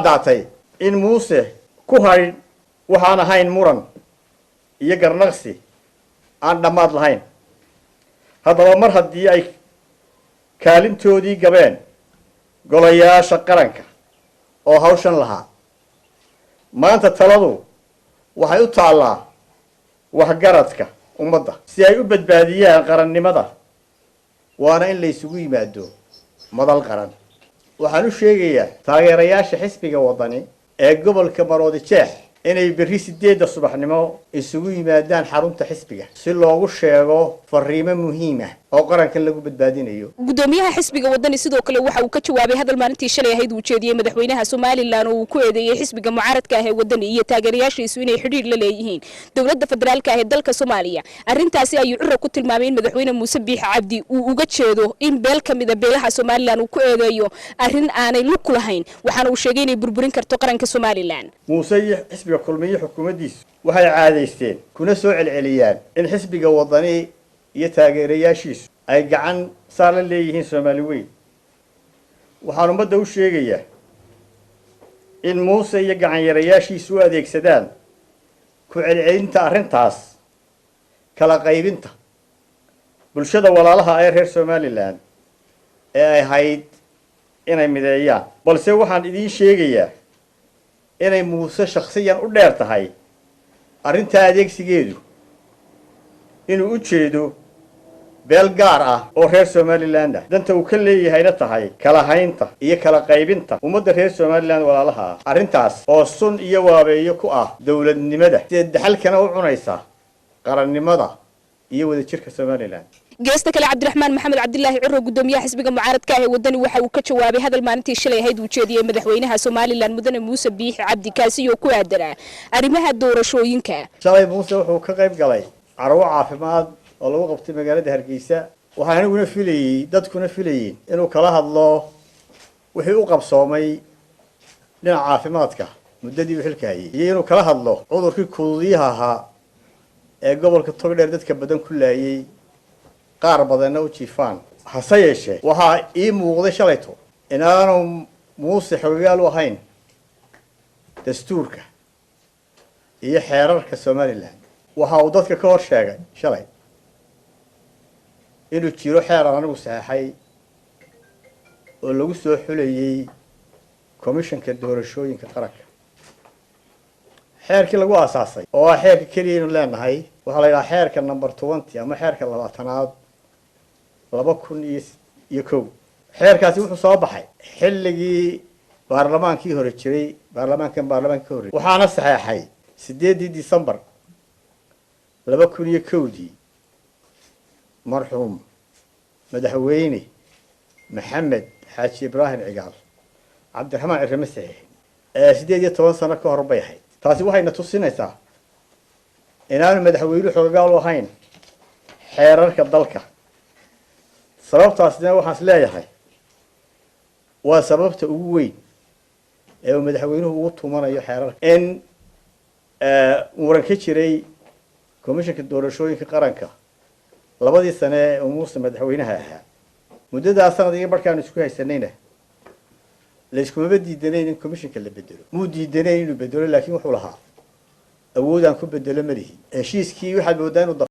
Caddaatay in Muuse ku hadhin waxaan ahayn muran iyo garnaqsi aan dhammaad lahayn. Haddaba, mar haddii ay kaalintoodii gabeen golayaasha qaranka oo hawshan lahaa, maanta taladu waxay u taallaa waxgaradka ummadda si ay u badbaadiyaan qarannimada, waana in la isugu yimaado madal qaran. Waxaan u sheegayaa taageerayaasha xisbiga Waddani ee gobolka Maroodi Jeex inay berri 8-da subaxnimo isugu yimaadaan xarunta xisbiga si loogu sheego fariimo muhiim ah oo qarankan lagu badbaadinayo. Gudoomiyaha xisbiga Wadani sidoo kale waxa uu ka jawaabay hadal maalintii shalay ahayd uu jeediyey madaxweynaha Somaliland oo uu ku eedeeyey xisbiga mucaaradka ah ee Wadani iyo taageerayaashiisu inay xidhiir la leeyihiin dowladda federaalka ah ee dalka Soomaaliya. Arrintaasi ayuu Ciro ku tilmaamay in madaxweyne Muuse Biixi Cabdi uu uga jeedo in beel ka mida beelaha Somaliland uu ku eedeeyo arrin aanay lug ku lahayn, waxaana uu sheegay inay burburin karto qaranka Somaliland. Muuse iyo xisbiga Kulmiye xukuumaddiisu waxay caadaysteen kuna soo celceliyaan in xisbiga Waddani iyo taageerayaashiisu ay gacan saar la leeyihiin Soomaali weyn. Waxaan ummadda u sheegayaa in Muuse iyo gacanyarayaashiisu u adeegsadaan ku celcelinta arrintaas kala qaybinta bulshada walaalaha ee reer Somaliland ee ay ahayd inay mideeyaan. Balse waxaan idiin sheegayaa inay Muuse shakhsiyan u dheer tahay arrintaa adeegsigeedu, inuu u jeedo beel gaar ah oo reer Somaliland ah, danta uu ka leeyahayna tahay kala haynta iyo kala qaybinta ummadda reer Somaliland walaalaha ah, arrintaas oo sun iyo waabeeyo ku ah dowladnimada, sida daxalkana u cunaysa qarannimada iyo wadajirka Somaliland. Geesta kale, Cabdiraxmaan Maxamed Cabdilaahi Ciro, gudoomiyaha xisbiga mucaaradka ah ee Wadani, waxa uu ka jawaabay hadal maalintii shalay ahayd uu jeediyey madaxweynaha Somaliland, mudane Muuse Biixi Cabdi, kaasi oo ku aadanaa arrimaha doorashooyinka. Shalay Muuse wuxuu ka qayb galay carwo caafimaad oo lagu qabtay magaalada Hargeysa. Waxaan aniguna filayey, dadkuna filayeen, inuu kala hadlo wixii u qabsoomay dhinaca caafimaadka muddadii uu xilka hayay iyo inuu kala hadlo cudurkii kuduudyaha ahaa ee gobolka Togdheer dadka badan ku laayay, qaar badanna u jiifaan. Hase yeeshee, waxaa ii muuqday shalayto inaanu Muuse xogogaal u ahayn dastuurka iyo xeerarka Somaliland. Waxa uu dadka ka hor sheegay shalay inuu jiro xeer aan anigu saxeexay oo lagu soo xulayey komishanka doorashooyinka qaranka. Xeerkii lagu aasaasay, oo ah xeerka keliya aynu leenahay, waxaa la yidhaha xeerka number 20 ama xeerka 20aad 2001. Xeerkaasi wuxuu soo baxay xilligii baarlamaankii hore jiray, baarlamaankan baarlamaanka ka horreyay, waxaana saxeexay 8-dii December 2001-dii marxuum madaxweyne Maxamed Xaaji Ibraahim Cigaal. Cabdiraxmaan Cirre ma saxeexin. 18 sano ka hor bay ahayd. Taasi waxayna tusinaysaa inaanu madaxweynuhu xoogaal u ahayn xeerarka dalka. Sababtaasna waxaan is leeyahay waa sababta ugu weyn ee uu madaxweynuhu ugu tumanayo xeerarka. In muran ka jiray komishanka doorashooyinka qaranka labadii sane ee uu Muuse madaxweynaha ahaa, muddadaa sanad iyo markaanu isku haysanayna, layskumaba diidanayn in komishanka la bedelo. Muu diidanayn inuu bedelo, laakiin wuxuu lahaa awoodaan ku bedelo ma lihi. Heshiiskii waxaad moodaa inuu